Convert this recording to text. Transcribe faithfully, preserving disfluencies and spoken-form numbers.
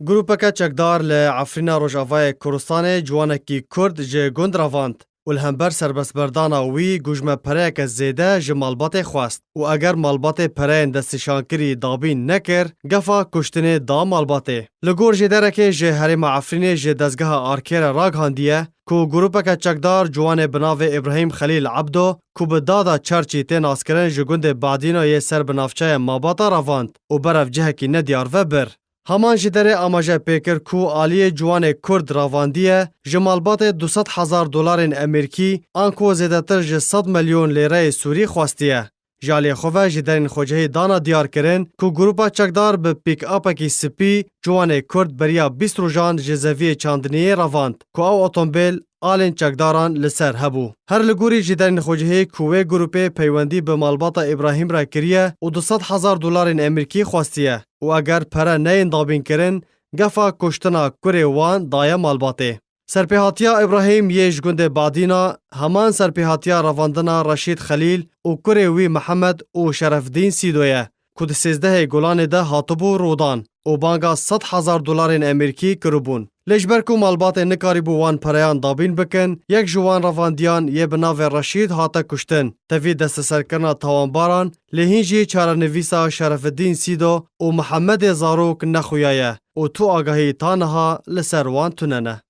Grûpeke çekdar li Efrîna Rojavayê Kurdistanê ciwanekî Kurd ji gund revand û li hember serbestberdana wî gujme pereyeke zêde ji malbatê xwest û eger malbatê pereyên destnîşankirî dabîn nekir, gefa kuştinê da malbatê. Li gor jêderekê ji herêma Efrînê ji dezgeha Arkê re ragihandiye ku grûpeke çekdar ciwanê bi navê Îbrahîm Xelîl Ebdo ku bi dada Çerçî tê naskirin ji gundê Badîno yê ser bi navçeya Mabata revand û berev cihekî nediyar ve bir. Heman ji derê amaje pê kir ku aliyê ciwanê Kurd ravandiye ji malbatê du sed hezar dolarên Emerîkî anku zêdetir ji sed milyon lêreyê Sûrî xwestiye. Ji aliyê xwe ve ji derên xwecihî dana diyar kirin ku grûpa çekdar bi pîk-apekî spî ciwanê Kurd beriya bîst rojan ji zeviyê çandiniyê revand ku ew otomobîl alên çekdaran li ser hebû. Her li gorî ji derên xwecihê ku wê grûpê peywendî bi malbata Îbrahîm re kiriye û du sed hezar dolarên Emerîkî xwestiye û eger pere neyên dabîn kirin, gefa kuştina kurê wan daye malbatê. Serpêhatiya Îbrahîm yê ji gundê Badîna, heman serpêhatiya revandina Reşîd Xelîl û kurê wî Mihemed û Şerefdîn Sîdo ye ku di sêzdehê Gulanê de hatibû rûdan û banga sed hezar dolarên Emerîkî kiribûn. Lê ji ber ku malbatê nikarîbû wan pereyan dabîn bikin, yek ji wan revandiyan yê bi navê Reşîd hate kuştin. Tevî desteserkirina tawanbaran, lê hîn jî çarenivîsa Şerefidîn Sîdo û Mihemedê Zarok nexuya ye û tu agahî ta niha li ser wan tune ne.